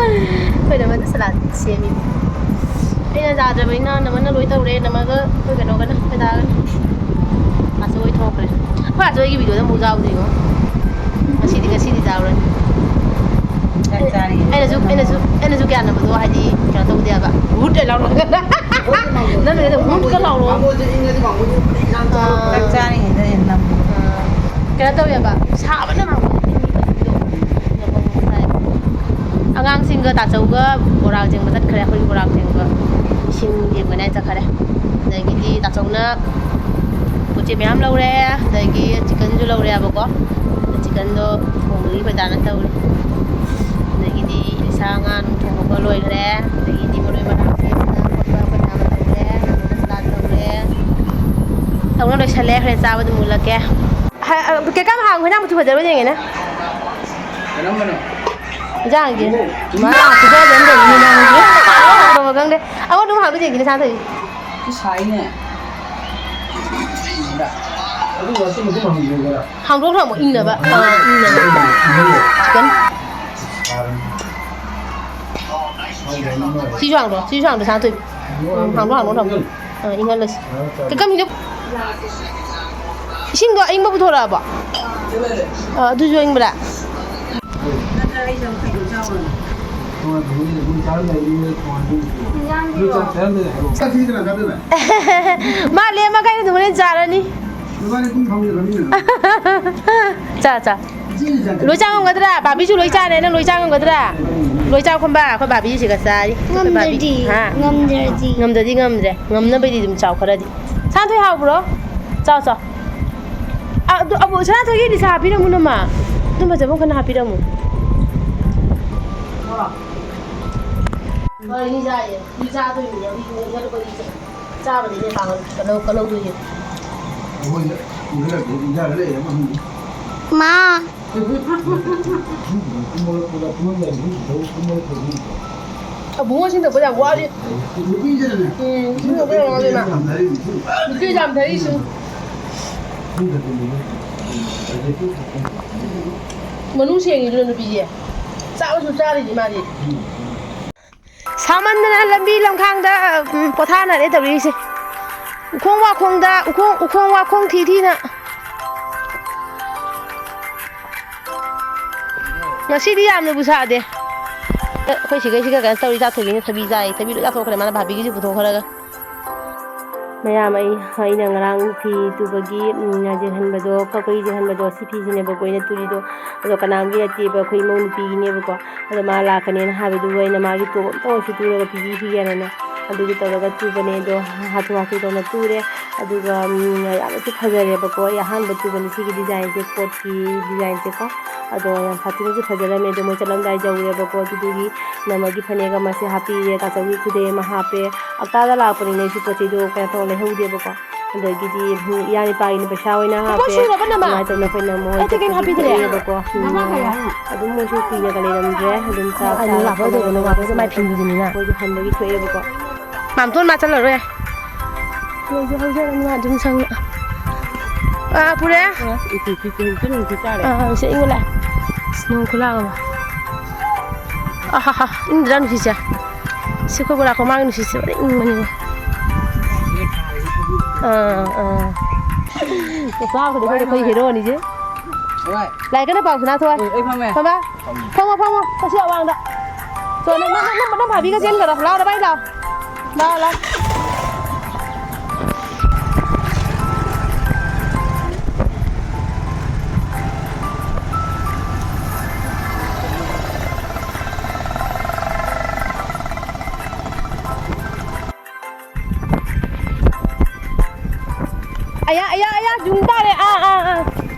ꯑꯩꯈꯣꯏ ꯅꯃꯗ ꯁꯂꯥꯠ ꯁꯦꯝꯃꯤ꯫ ꯑꯩꯅ ꯌꯥꯗ꯭ꯔꯕꯅꯤꯅ ꯅꯃꯅ ꯂꯣꯏ ꯇꯧꯔꯦ꯫ ꯅꯃꯒ ꯑꯩꯈꯣꯏ ꯀꯩꯅꯣꯒꯅ, ꯑꯩꯈꯣꯏ ꯗꯥꯒꯅ꯫ ꯃꯥꯁꯨ ꯂꯣꯏ ꯊꯣꯛꯈ꯭ꯔꯦ꯫ ꯑꯩꯈꯣꯏ ꯑꯆꯣꯏꯒꯤ ꯚꯤꯗꯤꯑꯣꯗ ꯑꯃꯨꯛ ꯌꯥꯎꯗ꯭ꯔꯤꯉꯣ꯫ ꯉꯁꯤꯗꯤ, ꯉꯁꯤꯗꯤ ꯌꯥꯎꯔꯅꯤ꯫ ꯆꯥꯛ ꯆꯥꯔꯤ꯫ ꯑꯩꯅꯁꯨ, ꯑꯩꯅꯁꯨ, ꯑꯩꯅꯁꯨ ꯀꯌꯥ ꯅꯝꯕꯗꯣ ꯍꯥꯏꯗꯤ ꯀꯩꯅꯣ ꯇꯧꯗꯦꯕ꯫ ꯍꯨꯠ ꯂꯥꯎꯅ꯫ ꯅꯪꯅ ꯍꯨꯠꯀ ꯂꯥꯎꯔꯣ꯫ ꯆꯥꯛ ꯆꯥꯔꯤꯉꯩꯗ ꯑꯩꯅ ꯅꯝꯕ꯫ ꯑꯥ꯫ ꯀꯩꯅꯣ ꯇꯧꯋꯦꯕ, ꯁꯥꯕꯅ ꯉꯝꯗꯦ꯫ ꯑꯉꯥꯡꯁꯤꯡꯒ ꯇꯥꯆꯧꯒ ꯕꯣꯔꯥ ꯆꯦꯡꯕ ꯆꯠꯈ꯭ꯔꯦ, ꯑꯩꯈꯣꯏꯒꯤ ꯕꯣꯔꯥ ꯆꯦꯡꯕ ꯏꯁꯤꯡ ꯌꯦꯡꯕꯅꯦ ꯆꯠꯈ꯭ꯔꯦ꯫ ꯑꯗꯒꯤꯗꯤ ꯇꯥꯆꯧꯅ ꯄꯣꯠ ꯆꯩ ꯃꯌꯥꯝ ꯂꯧꯔꯦ, ꯑꯗꯒꯤ ꯆꯤꯛꯀꯟꯁꯨ ꯂꯧꯔꯦꯕꯀꯣ꯫ ꯆꯤꯛꯀꯟꯗꯣ ꯊꯣꯡꯕꯒꯤ ꯑꯩꯈꯣꯏ ꯗꯥꯅ ꯇꯧꯔꯦ꯫ ꯑꯗꯒꯤꯗꯤ ꯁꯥ ꯉꯥ ꯅꯨꯡ ꯊꯣꯡꯕ ꯂꯣꯏꯈ꯭ꯔꯦ꯫ ꯑꯗꯒꯤꯗꯤ ꯃꯔꯣꯏ ꯃꯔꯥꯡ ꯁꯦꯝꯕ ꯈꯣꯠꯄ ꯑꯩꯈꯣꯏ ꯗꯥꯅ ꯇꯧꯔꯦ꯫ ꯁꯂꯥꯠ ꯇꯧꯔꯦ꯫ ꯇꯧꯅ ꯂꯣꯏꯁꯜꯂꯦ꯫ ꯍꯣꯔꯦꯟ ꯆꯥꯕꯗ ꯃꯨꯜꯂꯛꯀꯦ꯫ ꯍ-, ꯑ, ꯀꯩꯀꯥꯝ ꯍꯥꯡꯕꯅ ꯑꯃꯨꯛ ꯐꯖꯕ ꯌꯦꯡꯒꯦꯅꯦ꯫ ꯀꯔꯝꯕꯅꯣ? ꯏꯟꯖꯥꯡꯒꯤ꯫ ꯃꯥ ꯈꯨꯗꯣꯜ ꯑꯃ ꯂꯩꯕꯅꯤ ꯅꯪꯒꯤ꯫ ꯀꯔꯝꯕ ꯈꯪꯗꯦ꯫ ꯑꯉꯧꯕ ꯑꯃ ꯍꯥꯡꯕ ꯌꯦꯡꯒꯦꯅꯦ, ꯁꯥꯟꯊꯣꯏ꯫ ꯁꯤ ꯁꯥꯏꯅꯦ꯫ ꯑꯗꯨ ꯉꯁꯤ ꯃꯇꯨꯡ ꯍꯪꯕꯤꯔꯒ꯫ ꯍꯥꯡꯗꯣꯛꯈ꯭ꯔꯣ ꯑꯃꯨꯛ, ꯏꯪꯅꯕ꯫ ꯑꯥ, ꯏꯪꯅꯕ꯫ ꯆꯤꯛꯀꯟ꯫ ꯁꯤꯁꯨ ꯍꯥꯡꯗꯣꯛ, ꯁꯤꯁꯨ ꯍꯥꯡꯗꯣꯛ, ꯁꯥꯟꯊꯣꯏ꯫ ꯎꯝ, ꯍꯥꯡꯗꯣꯛ, ꯍꯥꯡꯗꯣꯛ, ꯍꯥꯡꯗꯣꯛ꯫ ꯑꯥ, ꯏꯪꯍꯜꯂꯁꯤ꯫ ꯀꯀꯝ ꯍꯤꯟꯗꯨ-, ꯏꯁꯤꯡꯗꯣ ꯑꯏꯪꯕ ꯄꯨꯊꯣꯔꯛꯑꯕꯣ? ꯑꯥ, ꯑꯗꯨꯁꯨ ꯑꯏꯪꯕ꯭ꯔꯥ? ꯃꯥ ꯂꯦꯝꯃꯒ ꯑꯩꯅ ꯑꯗꯨꯝ ꯍꯣꯔꯦꯟ ꯆꯥꯔꯅꯤ꯫ ꯆꯥ, ꯆꯥ꯫ ꯂꯣꯏ ꯆꯥ ꯉꯝꯒꯗ꯭ꯔꯥ? ꯕꯥꯕꯤꯁꯨ ꯂꯣꯏ ꯆꯥꯔꯦ, ꯅꯪ ꯂꯣꯏ ꯆꯥ ꯉꯝꯒꯗ꯭ꯔꯥ? ꯂꯣꯏ ꯆꯥꯎ ꯈꯝꯕ, ꯑꯩꯈꯣꯏ ꯕꯥꯕꯤꯁꯤꯒ ꯆꯥꯔꯤ꯫ ꯑꯩꯈꯣꯏ ꯕꯥꯕꯤ-, ꯉꯝꯗ꯭ꯔꯗꯤ, ꯍꯥ? ꯉꯝꯗ꯭ꯔꯗꯤ꯫ ꯉꯝꯗ꯭ꯔꯗꯤ ꯉꯝꯗ꯭ꯔꯦ, ꯉꯝꯅꯕꯩꯗꯤ ꯑꯗꯨꯝ ꯆꯥꯎ ꯈꯔꯗꯤ꯫ ꯁꯅꯥꯊꯣꯏ ꯍꯥꯎꯕ꯭ꯔꯣ? ꯆꯥꯎ, ꯆꯥꯎ꯫ ꯑ, ꯑꯗꯨ, ꯑꯕꯣꯛ ꯁꯅꯥꯊꯣꯏꯒꯤ ꯂꯤꯁꯥ ꯍꯥꯞꯄꯤꯔꯝꯃꯨ ꯅꯃ꯫ ꯑꯗꯨꯝ ꯐꯖꯕ ꯑꯃ ꯈꯟꯅ ꯍꯥꯞꯄꯤꯔꯝꯃꯨ꯫ ꯍꯣꯏ, ꯂꯤꯖꯥꯌꯦ꯫ ꯂꯤꯖꯥꯗꯣꯏꯅꯦ, ꯂꯤꯖꯥ-, ꯂꯤꯖꯥ-, ꯆꯥꯕꯗꯤ ꯏꯅꯦ ꯄꯥꯡꯒꯜ ꯀꯜꯍꯧ-, ꯀꯜꯍꯧꯗꯣꯏꯅꯦ꯫ ꯃꯥ꯫ ꯑꯕꯨꯡꯉꯣ ꯁꯤꯟꯗꯕ ꯌꯥꯝ ꯋꯥꯠꯂꯤ꯫ ꯎꯝ, ꯁꯤꯟꯗꯕ ꯌꯥꯝ ꯋꯥꯠꯂꯤ ꯃꯥ꯫ ꯅꯨꯄꯤ ꯌꯥꯝ ꯊꯛꯏꯁꯨ꯫ ꯃꯅꯨꯡ ꯁꯦꯡꯉꯤꯗꯨꯅ ꯅꯨꯄꯤꯁꯦ꯫ ꯆꯥꯕꯁꯨ ꯆꯥꯔꯤꯁꯤ ꯃꯥꯗꯤ꯫ ꯁꯥꯃꯟꯗꯅ ꯂꯝꯕꯤ ꯂꯝꯈꯥꯡꯗ, ꯎꯝ, ꯄꯣꯊꯥꯅꯔꯦ ꯇꯧꯔꯤꯁꯦ꯫ ꯎꯈꯣꯡ ꯋꯥꯈꯣꯡꯗ, ꯎꯈꯣꯡ, ꯎꯈꯣꯡ ꯋꯥꯈꯣꯡ ꯊꯤ ꯊꯤꯅ꯫ ꯉꯁꯤꯗꯤ ꯌꯥꯝꯅꯕꯨ ꯁꯥꯗꯦ꯫ ꯑꯩꯈꯣꯏ ꯁꯤꯈꯩꯁꯤꯒ ꯀꯩꯅꯣ ꯇꯧꯔꯤ, ꯏꯆꯥ ꯊꯣꯏꯕꯤꯅ ꯊꯕꯤ ꯆꯥꯏ, ꯊꯕꯤ ꯂꯣꯏ ꯆꯥꯊꯣꯛꯈ꯭ꯔꯦ ꯃꯥꯅ ꯚꯥꯕꯤꯒꯤꯁꯨ ꯄꯨꯊꯣꯛꯈ꯭ꯔꯒ꯫ ꯃꯌꯥꯝ, ꯑꯩ, ꯑꯩꯅ ꯉꯔꯥꯡ ꯐꯤ ꯇꯨꯕꯒꯤ, ꯎꯝ, ꯌꯦꯡꯍꯟꯕꯗꯣ, ꯀꯛꯄꯒꯤ ꯌꯦꯡꯍꯟꯕꯗꯣ, ꯁꯤ ꯐꯤꯁꯤꯅꯦꯕꯀꯣ ꯑꯩꯅ ꯇꯨꯔꯤꯗꯣ꯫ ꯑꯗꯣ ꯀꯅꯥꯝꯒꯤ ꯅꯠꯇꯦꯕ, ꯑꯩꯈꯣꯏ ꯏꯃꯧ ꯅꯨꯄꯤꯒꯤꯅꯦꯕꯀꯣ꯫ ꯑꯗꯣ ꯃꯥ ꯂꯥꯛꯀꯅꯦꯅ ꯍꯥꯏꯕꯗꯨꯒ ꯑꯩꯅ ꯃꯥꯒꯤ ꯇꯣꯞ ꯑꯝꯇ ꯑꯣꯏꯔꯁꯨ ꯇꯨꯔꯒ ꯄꯤꯕꯤꯈꯤꯒꯦꯅꯅꯦ꯫ ꯑꯗꯨꯒꯤ ꯇꯧꯔꯒ ꯇꯨꯕꯅꯦ꯫ ꯑꯗꯣ ꯍꯥꯊꯨ ꯍꯥꯊꯨ ꯇꯧꯅ ꯇꯨꯔꯦ꯫ ꯑꯗꯨꯒ, ꯎꯝ, ꯌꯥꯝꯅꯁꯨ ꯐꯖꯔꯦꯕꯀꯣ꯫ ꯑꯩ ꯑꯍꯥꯟꯕ ꯇꯨꯕꯅꯤ ꯁꯤꯒꯤ ꯗꯤꯖꯥꯏꯟꯁꯦ, ꯀꯣꯠꯀꯤ ꯗꯤꯖꯥꯏꯟꯁꯦꯀꯣ꯫ ꯑꯗꯣ ꯌꯥꯝ ꯁꯥꯊꯤꯅꯁꯨ ꯐꯖꯔꯝꯃꯦ꯫ ꯑꯗꯣ ꯃꯣꯏ ꯆꯠꯂꯝꯗꯥꯏ ꯌꯧꯔꯦꯕꯀꯣ꯫ ꯑꯗꯨꯗꯨꯒꯤ ꯅꯃꯒꯤ ꯐꯅꯦꯛ ꯑꯃꯁꯦ ꯍꯥꯞꯄꯤꯔꯦ, ꯇꯥꯆꯧꯒꯤ ꯈꯨꯗꯩ ꯑꯃ ꯍꯥꯞꯄꯦ꯫ ꯑꯛꯇꯥꯗ ꯂꯥꯛꯄꯅꯤꯅ ꯑꯩꯁꯨ ꯄꯣꯠ ꯆꯩꯗꯣ ꯀꯩꯅꯣ ꯇꯧꯔ ꯂꯩꯍꯧꯗꯦꯕꯀꯣ꯫ ꯑꯗꯒꯤꯗꯤ, ꯎꯝ, ꯏꯌꯥ ꯏꯄꯥꯒꯤꯅ ꯄꯩꯁꯥ ꯑꯣꯏꯅ ꯍꯥꯄꯦ꯫ ꯄꯣꯠ ꯁꯨꯔꯕ ꯅꯃ? ꯑꯗꯨꯃꯥꯏꯅ ꯇꯧꯅ ꯑꯩꯈꯣꯏꯅ ꯃꯣꯏ ꯑꯩ ꯀꯩꯀꯩ ꯍꯥꯄꯤꯗ꯭ꯔꯦ? ꯊꯣꯛꯑꯦꯕꯀꯣ꯫ ꯎꯝ, ꯑꯗꯨꯝ ꯃꯣꯏꯁꯨ ꯀꯨꯏꯅꯒ ꯂꯩꯔꯝꯗ꯭ꯔꯦ꯫ ꯑꯗꯨꯝ ꯆꯥꯛ ꯑꯅꯤ ꯆꯥꯔ ꯂꯥꯛꯄ ꯑꯣꯏꯗꯣꯏꯅꯦ, ꯈꯣꯠꯂꯒ ꯅꯣꯡꯉꯥꯜꯂꯒ ꯃꯥꯏ ꯐꯤꯟꯕꯤꯗꯨꯅꯤꯅ꯫ ꯃꯣꯏꯁꯨ ꯍꯟꯕꯒꯤ ꯊꯣꯛꯑꯦꯕꯀꯣ꯫ ꯃꯥꯝꯇꯣꯟ ꯃꯥ ꯆꯠꯂꯔꯣꯏ꯫ ꯃꯣꯏꯁꯨ ꯍꯧꯖꯔꯅꯤ ꯃꯥ ꯑꯗꯨꯝ ꯁꯪꯅ꯫ ꯑꯥ, ꯄꯨꯔꯦ? ꯏꯆꯦ, ꯏꯆꯦ, ꯏꯆꯦ, ꯏꯆꯦ ꯆꯥꯔꯦ꯫ ꯑꯥ, ꯏꯆꯦ ꯏꯪꯉꯨ ꯂꯥꯛꯑꯦ꯫ ꯑꯁ, ꯅꯣꯡ ꯈꯨꯂꯥꯛ ꯑꯃ꯫ ꯑꯍꯥꯍꯥ, ꯏꯪꯗ꯭ꯔꯥ ꯅꯨꯡꯁꯤꯠꯁꯦ? ꯁꯤ ꯑꯩꯈꯣꯏ ꯕꯣꯔꯥ ꯈꯣꯡꯃꯥꯡꯒꯤ ꯅꯨꯡꯁꯤꯠꯁꯦ ꯐꯖꯅ ꯏꯪꯕꯅꯤꯉꯣ꯫ ꯑꯥ, ꯑꯥ꯫ ꯅꯨꯄꯥ ꯑꯃꯈꯛꯇ ꯑꯩꯈꯣꯏ ꯍꯦꯔꯣꯅꯤꯁꯦ꯫ ꯍꯣꯏ꯫ ꯂꯥꯏꯔꯤꯛ ꯀꯟꯅ ꯄꯥꯎ, ꯁꯅꯥꯊꯣꯏ꯫ ꯑꯩ, ꯑꯩ ꯐꯝꯃꯦ꯫ ꯐꯝꯃ? ꯐꯝꯃꯣ, ꯐꯝꯃꯣ꯫ ꯀꯩꯁꯨ ꯑꯋꯥꯡꯗ꯫ ꯁꯣꯝꯗ ꯅꯪ, ꯅꯪ, ꯅꯪ, ꯅꯪ ꯚꯥꯕꯤꯒ ꯆꯦꯟꯈ꯭ꯔꯣ꯫ ꯂꯥꯎ, ꯅꯕꯥꯅꯤ ꯂꯥꯎ꯫ ꯂꯥꯎ, ꯂꯥꯎ꯫ ꯑꯌꯥ, ꯑꯌꯥ, ꯑꯌꯥ, ꯌꯨꯡ ꯇꯥꯔꯦ꯫ ꯑꯥ, ꯑꯥ, ꯑꯥ꯫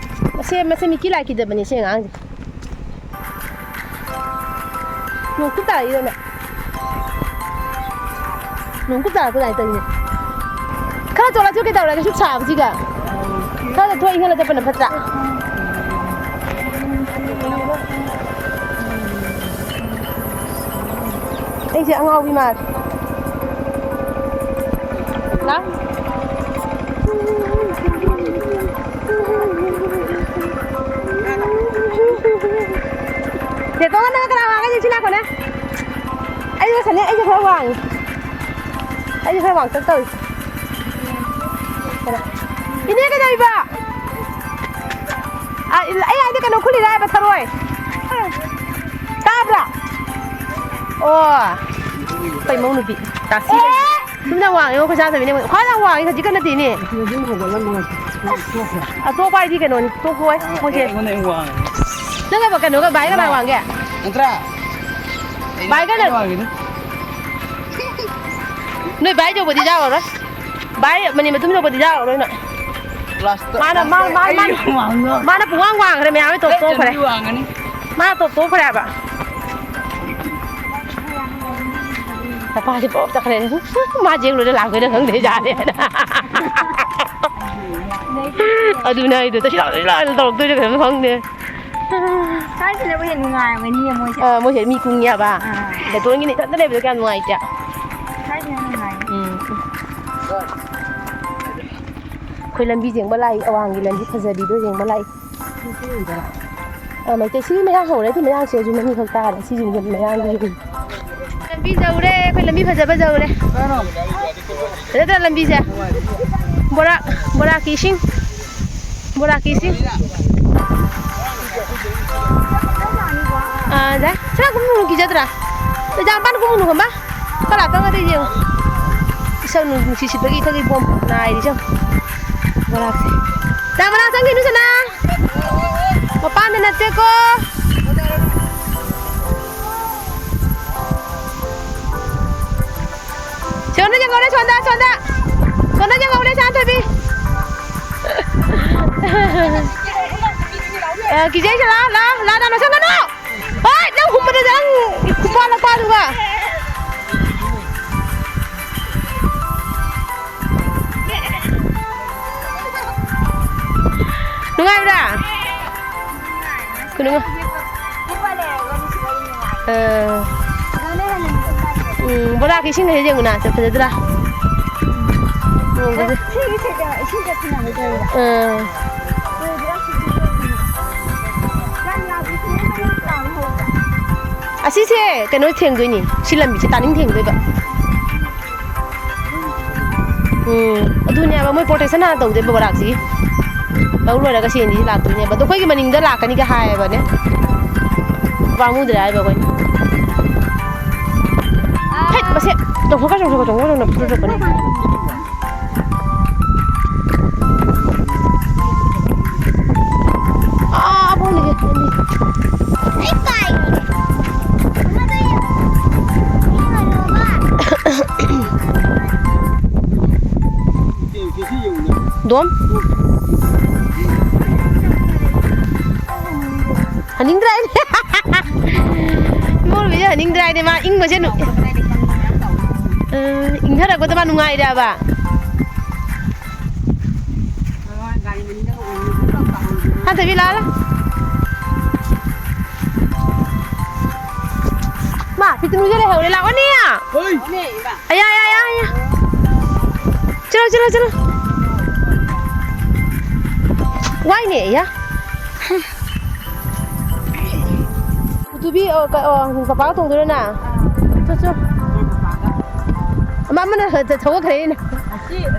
ꯃꯁꯦ, ꯃꯁꯦ ꯃꯤꯀꯤ ꯂꯥꯏ ꯀꯤꯗꯕꯅꯤ ꯁꯤ ꯑꯉꯥꯡꯁꯦ꯫ ꯅꯣꯡ ꯈꯨꯠ ꯇꯥꯔꯛꯏꯔꯣ ꯅꯪ? ꯅꯣꯡ ꯈꯨꯠ ꯇꯥꯔꯛꯄ ꯑꯗꯨꯃꯥꯏꯅ ꯇꯧꯔꯤꯅꯦ꯫ ꯈꯔ ꯆꯣꯠꯂꯁꯨ ꯀꯩꯗꯧꯔꯒꯦ ꯁꯨꯛ ꯁꯥꯕꯁꯤꯒ? ꯈꯔ ꯊꯣꯛ ꯏꯪꯍꯜꯂ ꯆꯠꯄꯅ ꯐꯠꯇ꯭ꯔꯥ? ꯑꯩꯁꯦ ꯑꯉꯥꯎꯕꯤ ꯃꯥꯜꯂꯦ꯫ ꯂꯥ? ꯇꯦꯇꯣ, ꯅꯪ ꯀꯅꯥ ꯋꯥꯡꯒꯦ? ꯌꯦꯡꯁꯤ ꯂꯥꯛꯈꯣꯅꯦ꯫ ꯑꯩꯁꯦ ꯁꯅꯦ, ꯑꯩꯁꯦ ꯈꯔ ꯋꯥꯡꯉꯤ꯫ ꯑꯩꯁꯦ ꯈꯔ ꯋꯥꯡꯇꯛ ꯇꯧꯏ꯫ ꯏꯅꯦ, ꯀꯩꯗꯧꯔꯤꯕ? ꯑ, ꯑꯩ ꯍꯥꯏꯗꯤ ꯀꯩꯅꯣ ꯈꯨꯜꯂꯤꯔꯥ ꯍꯥꯏꯕ, ꯊꯔꯣꯏ? ꯑꯣ, ꯀꯩ ꯃꯧ ꯅꯨꯄꯤ? ꯇꯥꯁꯤ꯫ ꯁꯨꯝꯅ ꯋꯥꯡꯉꯦ, ꯑꯩꯈꯣꯏ ꯆꯥꯗꯕꯤꯅꯦ꯫ ꯈ꯭ꯋꯥꯏ ꯌꯥꯝ ꯋꯥꯡꯉꯦ ꯍꯧꯖꯤꯛꯀ ꯅꯠꯇꯦꯅꯦ꯫ ꯑꯇꯣꯞꯄ ꯍꯥꯏꯗꯤ ꯀꯩꯅꯣꯅꯤ, ꯇꯣꯛꯈꯣꯏ ꯃꯣꯏꯁꯦ꯫ ꯑꯩꯉꯣꯟꯗ ꯍꯦꯟꯅ ꯋꯥꯡꯉꯦ꯫ ꯅꯪꯒ ꯀꯩꯅꯣꯒ ꯚꯥꯏꯒ ꯀꯅꯥ ꯋꯥꯡꯒꯦ? ꯅꯠꯇ꯭ꯔꯥ? ꯚꯥꯏꯒ ꯑꯩꯅ ꯋꯥꯡꯉꯤꯅꯦ꯫ ꯅꯣꯏ ꯚꯥꯏ ꯇꯧꯕꯗꯤ ꯌꯥꯎꯔꯔꯣꯏ꯫ ꯚꯥꯏ ꯃꯅꯤ ꯃꯇꯨꯝ ꯌꯧꯕꯗꯤ ꯌꯥꯎꯔꯔꯣꯏ ꯅꯣꯏ꯫ ꯂꯥꯁꯇ ꯃꯥꯅ, ꯃꯥ-, ꯃꯥ-, ꯑꯩ ꯃꯥ-, ꯌꯥꯝ ꯋꯥꯡꯉꯦ꯫ ꯃꯥꯅ ꯄꯨꯡꯋꯥꯡ ꯋꯥꯡꯈ꯭ꯔꯦ, ꯃꯌꯥꯝ ꯇꯣꯞ ꯑꯩ ꯇꯣꯛꯈ꯭ꯔꯦ꯫ ꯆꯟꯕꯤ ꯋꯥꯡꯉꯅꯤ꯫ ꯃꯥꯅ ꯇꯣꯞ ꯇꯣꯛꯈ꯭ꯔꯦ ꯍꯥꯏꯕ꯫ ꯅꯄꯥꯁꯦ ꯄꯣꯞ ꯆꯠꯈ꯭ꯔꯦ꯫ ꯃꯥ ꯌꯦꯡꯂꯨꯔ ꯂꯥꯛꯇꯣꯏꯔꯥ ꯈꯪꯗꯦ, ꯌꯥꯔꯦ ꯍꯥꯏꯅ꯫ ꯑꯗꯨꯅꯦ ꯑꯩꯗꯣ ꯇꯁꯤ ꯂꯥꯎ, ꯇꯁꯤ ꯂꯥꯎ ꯇꯧꯔꯛꯇꯣꯏꯔꯥ ꯀꯩꯅꯣ ꯈꯪꯗꯦ꯫ ꯁ꯭ꯋꯥꯏꯁꯤꯅꯕꯨ ꯍꯦꯟꯅ ꯅꯨꯡꯉꯥꯏꯔꯝꯒꯅꯤꯌꯦ ꯃꯣꯏꯁꯦ꯫ ꯑꯥ, ꯃꯣꯏꯁꯦ ꯃꯤ ꯀꯨꯡꯉꯦꯕ꯫ ꯑꯥ꯫ ꯅꯦꯇꯣꯟꯒꯤꯅꯦ ꯏꯊꯟꯇ ꯂꯩꯕꯗꯣ ꯀꯌꯥꯝ ꯅꯨꯡꯉꯥꯏꯇꯦ꯫ ꯁ꯭ꯋꯥꯏꯁꯤꯅ ꯅꯨꯡꯉꯥꯏ꯫ ꯎꯝ꯫ ꯑꯩꯈꯣꯏ ꯂꯝꯕꯤ ꯌꯦꯡꯕ ꯂꯥꯛꯏ, ꯑꯋꯥꯡꯒꯤ ꯂꯝꯕꯤ ꯐꯖꯕꯤꯗꯣ ꯌꯦꯡꯕ ꯂꯥꯛꯏ꯫ ꯑꯥ, ꯃꯩꯇꯩ ꯁꯤ ꯃꯌꯥꯝ ꯍꯧꯔꯦ, ꯑꯗꯨ ꯃꯌꯥꯝꯁꯦ ꯑꯗꯨ ꯃꯅꯤ ꯈꯛ ꯇꯥꯔꯦ, ꯁꯤꯁꯤꯡꯁꯦ ꯃꯌꯥꯝꯒꯤ ꯌꯨꯝ꯫ ꯂꯝꯕꯤ ꯌꯧꯔꯦ, ꯑꯩꯈꯣꯏ ꯂꯝꯕꯤ ꯐꯖꯕ ꯌꯧꯔꯦ꯫ ꯐꯖꯗ꯭ꯔꯥ ꯂꯝꯕꯤꯁꯦ? ꯕꯣꯔꯥ, ꯕꯣꯔꯥꯀꯤ ꯏꯁꯤꯡ꯫ ꯕꯣꯔꯥꯀꯤ ꯏꯁꯤꯡ꯫ ꯑꯥ, ꯌꯥꯏ꯫ ꯁꯔ ꯀꯨꯝꯅꯨ ꯀꯤꯖꯗ꯭ꯔꯥ? ꯀꯩꯖꯥꯝꯄꯥꯟ ꯀꯨꯝꯅꯨ ꯈꯪꯕ? ꯈꯔ ꯂꯥꯞꯄꯒꯗꯤ ꯌꯦꯡꯉꯨ꯫ ꯏꯁꯧ ꯅꯨꯡꯁꯤ ꯁꯤꯠꯄꯒꯤ ꯏꯊꯛꯀꯤ ꯄꯣꯝ ꯅꯥꯏꯔꯤꯁꯦ ꯌꯦꯡꯉꯨ꯫ ꯕꯣꯔꯥꯛꯁꯦ꯫ ꯆꯥ ꯃꯅꯥ ꯆꯪꯈꯤꯅꯨ ꯁꯅꯥ꯫ ꯃꯄꯥꯟꯗ ꯅꯠꯇꯦꯀꯣ꯫ ꯁꯣꯝꯗ ꯌꯦꯡꯍꯧꯔꯦ, ꯁꯣꯝꯗ, ꯁꯣꯝꯗ꯫ ꯁꯣꯝꯗ ꯌꯦꯡꯍꯧꯔꯦ, ꯁꯥꯟꯊꯣꯏꯕꯤ꯫ ꯑ, ꯀꯤꯖꯩꯁꯦ, ꯂꯥ, ꯂꯥ, ꯂꯥ, ꯂꯥ, ꯂꯥ, ꯆꯪꯒꯅꯨ꯫ ꯍꯣꯏ, ꯅꯪ ꯍꯨꯝꯕꯗ ꯅꯪ ꯈꯨꯄꯥ ꯂꯛꯄꯥꯗꯨꯒ꯫ ꯅꯨꯡꯉꯥꯏꯕ꯭ꯔꯥ? ꯈꯨꯅꯨꯡꯉꯥꯏ꯫ ꯑꯥ꯫ ꯎꯝ, ꯕꯣꯔꯥꯒꯤ ꯏꯁꯤꯡ ꯍꯦꯛ ꯌꯦꯡꯉꯨꯅ, ꯆꯠ ꯐꯖꯗ꯭ꯔꯥ? ꯂꯨꯍꯣꯡꯕꯁꯦ꯫ ꯑꯥ꯫ ꯑꯁꯤꯁꯦ ꯀꯩꯅꯣ ꯊꯦꯡꯗꯣꯏꯅꯤ, ꯁꯤ ꯂꯝꯕꯤꯁꯦ ꯇꯥꯅꯤꯡ ꯊꯦꯡꯗꯣꯏꯕ꯫ ꯎꯝ, ꯑꯗꯨꯅꯦꯕ ꯃꯣꯏ ꯄ꯭ꯔꯣꯇꯦꯁꯟ ꯍꯥꯟꯅ ꯇꯧꯗꯣꯏꯕ ꯕꯣꯔꯥꯛꯁꯤꯒꯤ꯫ ꯂꯧ ꯂꯣꯏꯔꯒ ꯁꯤ ꯑꯅꯤꯁꯤ ꯂꯥꯛꯇꯣꯏꯅꯦꯕ꯫ ꯑꯗꯣ ꯑꯩꯈꯣꯏꯒꯤ ꯃꯅꯤꯡꯗ ꯂꯥꯛꯀꯅꯤꯒ ꯍꯥꯏꯌꯦꯕꯅꯦ꯫ ꯄꯥꯝꯃꯨꯗ꯭ꯔꯦ ꯍꯥꯏꯕ ꯑꯩꯈꯣꯏꯅ꯫ ꯃꯈꯥ ꯆꯣꯡꯊꯣꯛ, ꯆꯣꯡꯊꯣꯛ, ꯆꯣꯡꯊꯣꯛ, ꯐꯨꯔꯨ ꯆꯠꯄꯅꯦ꯫ ꯑꯥ, ꯑꯕꯣꯛꯅꯤꯁꯦ, ꯑꯕꯣꯛꯅꯤꯁꯦ꯫ ꯑꯩ ꯄꯥꯏꯒꯦ꯫ ꯑꯃꯗꯣ ꯌꯦꯡꯉꯣ꯫ ꯌꯦꯡꯍꯜꯂꯣꯕ꯫ ꯗꯣꯝ? ꯍꯟꯅꯤꯡꯗ꯭ꯔꯥ ꯍꯥꯏꯅꯦ? ꯏꯃꯧ ꯅꯨꯄꯤꯁꯦ ꯍꯟꯅꯤꯡꯗ꯭ꯔꯥ ꯍꯥꯏꯅꯦ? ꯃꯥ ꯏꯪꯕꯁꯦ ꯅꯨ-, ꯑ, ꯏꯪꯊꯔꯛꯄꯗ ꯃꯥ ꯅꯨꯡꯉꯥꯏꯔꯦꯕ꯫ ꯍꯟꯊꯕꯤ, ꯂꯥꯛꯑꯣ, ꯂꯥꯛꯑꯣ꯫ ꯃꯥ, ꯄꯤꯇ꯭ꯔꯨꯁꯦ ꯂꯩꯍꯧꯔꯦ, ꯂꯥꯛꯑꯣꯅꯦ꯫ ꯍꯣꯏ꯫ ꯑꯌꯥ, ꯑꯌꯥ, ꯑꯌꯥ, ꯑꯌꯥ꯫ ꯆꯠꯂꯣ, ꯆꯠꯂꯣ, ꯆꯠꯂꯣ꯫ ꯋꯥꯏꯅꯦ, ꯑꯌꯥ꯫ ꯄꯨꯊꯨꯕꯤ, ꯑꯣ, ꯀ-, ꯑꯣ, ꯄꯄꯥꯒ ꯇꯣꯡꯗꯣꯏꯔꯣ ꯅꯪ? ꯆꯣ, ꯆꯣ꯫ ꯑꯃ, ꯑꯃꯅ ꯊꯧꯒꯠꯈ꯭ꯔꯦꯅꯦ꯫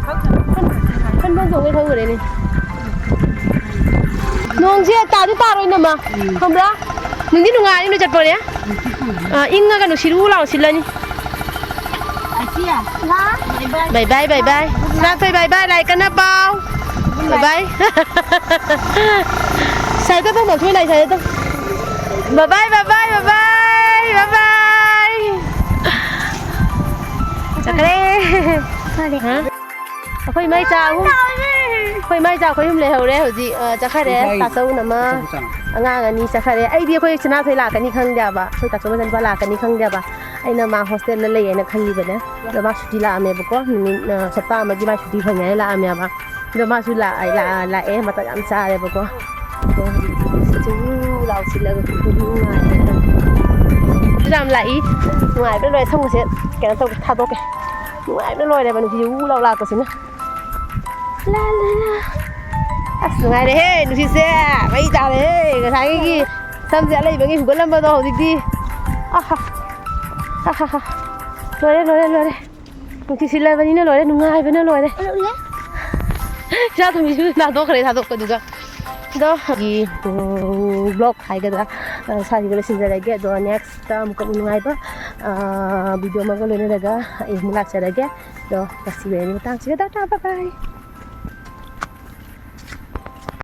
ꯈꯟ-, ꯈꯟꯐꯝ ꯊꯣꯛꯄ ꯊꯧꯈ꯭ꯔꯦꯅꯦ꯫ ꯅꯣꯡꯁꯦ ꯇꯥꯗꯤ ꯇꯥꯔꯣꯏ ꯅꯃ, ꯈꯪꯕ꯭ꯔꯥ? ꯅꯨꯡꯗꯤ ꯅꯨꯡꯉꯥꯏꯔꯅꯤ ꯅꯣꯏ ꯆꯠꯄꯅꯦ꯫ ꯑ, ꯏꯪꯉꯒ ꯅꯨꯡꯁꯤꯠ ꯎ ꯂꯥꯎ ꯁꯤꯠꯂꯅꯤ꯫ ꯕꯥꯏ ꯕꯥꯏ, ꯕꯥꯏ ꯕꯥꯏ꯫ ꯁꯅꯥꯊꯣꯏ, ꯕꯥꯏ ꯕꯥꯏ, ꯂꯥꯏꯛ ꯀꯟꯅ ꯄꯥꯎ꯫ ꯕꯥꯏ ꯕꯥꯏ꯫ ꯁꯥꯏꯗ ꯇꯧ, ꯅꯊꯣꯏ ꯂꯥꯏ ꯁꯥꯏꯗ ꯇꯧ꯫ ꯕꯥꯏ ꯕꯥꯏ, ꯕꯥꯏ ꯕꯥꯏ, ꯕꯥꯏ ꯕꯥꯏ, ꯕꯥꯏ ꯕꯥꯏ꯫ ꯆꯠꯈ꯭ꯔꯦ꯫ ꯐꯔꯦ꯫ ꯍꯥ? ꯑꯩꯈꯣꯏ ꯏꯃꯥ ꯏꯆꯥ ꯑꯍꯨꯝ, ꯑꯩꯈꯣꯏ ꯏꯃꯥ ꯏꯆꯥ ꯑꯩꯈꯣꯏ ꯑꯍꯨꯝ ꯂꯩꯍꯧꯔꯦ ꯍꯧꯖꯤꯛ, ꯑ, ꯆꯠꯈ꯭ꯔꯦ꯫ ꯏꯆꯥ ꯑꯩ ꯇꯥꯆꯧꯅ ꯑꯃ, ꯑꯆꯧꯕ ꯆꯥꯡ꯫ ꯑꯉꯥꯡ ꯑꯅꯤ ꯆꯠꯈ꯭ꯔꯦ꯫ ꯑꯩꯗꯤ ꯑꯩꯈꯣꯏ ꯁꯅꯥꯊꯣꯏ ꯂꯥꯛꯀꯅꯤ ꯈꯪꯗꯦꯕ, ꯑꯩꯈꯣꯏ ꯇꯥꯆꯧ ꯃꯆꯥꯅꯨꯄꯥ ꯂꯥꯛꯀꯅꯤ ꯈꯪꯗꯦꯕ꯫ ꯑꯩꯅ ꯃꯥ ꯍꯣꯁꯇꯦꯜꯗ ꯂꯩꯌꯦꯅ ꯈꯜꯂꯤꯕꯅꯦ꯫ ꯑꯗꯣ ꯃꯥ ꯁꯨꯇꯤ ꯂꯥꯛꯑꯝꯃꯦꯕꯀꯣ, ꯅꯨꯃꯤꯠ, ꯑ, ꯍꯞꯇꯥ ꯑꯃꯒꯤ ꯃꯥ ꯁꯨꯇꯤ ꯐꯪꯉꯦꯅ ꯂꯥꯛꯑꯝꯃꯦꯕ꯫ ꯑꯗꯣ ꯃꯥꯁꯨ ꯂꯥꯛꯑꯦ, ꯂꯥꯛꯑꯦ, ꯂꯥꯛꯑꯦ, ꯃꯇꯝ ꯌꯥꯝ ꯆꯥꯔꯦꯕꯀꯣ꯫ ꯑꯗꯣ ꯍꯧꯖꯤꯛ ꯆꯤꯡ ꯂꯥꯎ ꯁꯤꯜꯂꯒ ꯅꯨꯡꯉꯥꯏꯔꯦ꯫ ꯑꯗꯨ ꯌꯥꯝ ꯂꯥꯛꯏ, ꯅꯨꯡꯉꯥꯏꯕꯅ ꯂꯣꯏꯔꯦ꯫ ꯁꯝꯒꯁꯦ ꯀꯩꯅꯣ ꯇꯧꯒꯦ, ꯊꯥꯗꯣꯛꯀꯦ꯫ ꯅꯨꯡꯉꯥꯏꯕꯅ ꯂꯣꯏꯔꯦꯕ ꯅꯨꯡꯁꯤꯠꯁꯦ ꯎ ꯂꯥꯎ ꯂꯥꯛꯄꯁꯤꯅ꯫ ꯂꯥ, ꯂꯥ, ꯂꯥ꯫ ꯑꯁ, ꯅꯨꯡꯉꯥꯏꯔꯦꯍꯦ, ꯅꯨꯡꯁꯤꯠꯁꯦ꯫ ꯃꯩ ꯇꯥꯔꯦꯍꯦ꯫ ꯉꯁꯥꯏꯒꯤ ꯁꯝꯁꯦ ꯑꯂꯩꯕꯒꯤ ꯍꯨꯒꯠꯂꯝꯕꯗꯣ ꯍꯧꯖꯤꯛꯇꯤ꯫ ꯑꯍꯥ꯫ ꯑꯍꯥ꯫ ꯂꯣꯏꯔꯦ, ꯂꯣꯏꯔꯦ, ꯂꯣꯏꯔꯦ꯫ ꯅꯨꯡꯁꯤꯠ ꯁꯤꯠꯂꯕꯅꯤꯅ ꯂꯣꯏꯔꯦ, ꯅꯨꯡꯉꯥꯏꯕꯅ ꯂꯣꯏꯔꯦ꯫ ꯎꯠꯂꯦ꯫ ꯏꯆꯥ ꯊꯣꯝꯕꯤꯁꯨ ꯅꯥꯟꯊꯣꯛꯈ꯭ꯔꯦ ꯊꯥꯗꯣꯛꯄꯗꯨꯒ꯫ ꯑꯗꯣ ꯑꯩꯒꯤ ꯕ꯭ꯂꯣꯛ ꯍꯥꯏꯒꯗ꯭ꯔꯥ, ꯁ꯭ꯋꯥꯏꯁꯤꯗ ꯂꯣꯏꯁꯤꯟꯖꯔꯒꯦ꯫ ꯑꯗꯣ ꯅꯦꯛꯁꯇ ꯑꯃꯨꯛꯀ ꯅꯨꯡꯉꯥꯏꯕ ꯚꯤꯗꯤꯑꯣ ꯑꯃꯒ ꯂꯣꯏꯅꯔꯒ ꯑꯩ ꯑꯃꯨꯛ ꯂꯥꯛꯆꯔꯒꯦ꯫ ꯑꯗꯣ ꯉꯁꯤꯒꯤ ꯑꯣꯏꯅꯗꯤ ꯃꯇꯥꯡꯁꯤꯗ ꯇꯥꯇꯥ, ꯕꯥꯏ ꯕꯥꯏ꯫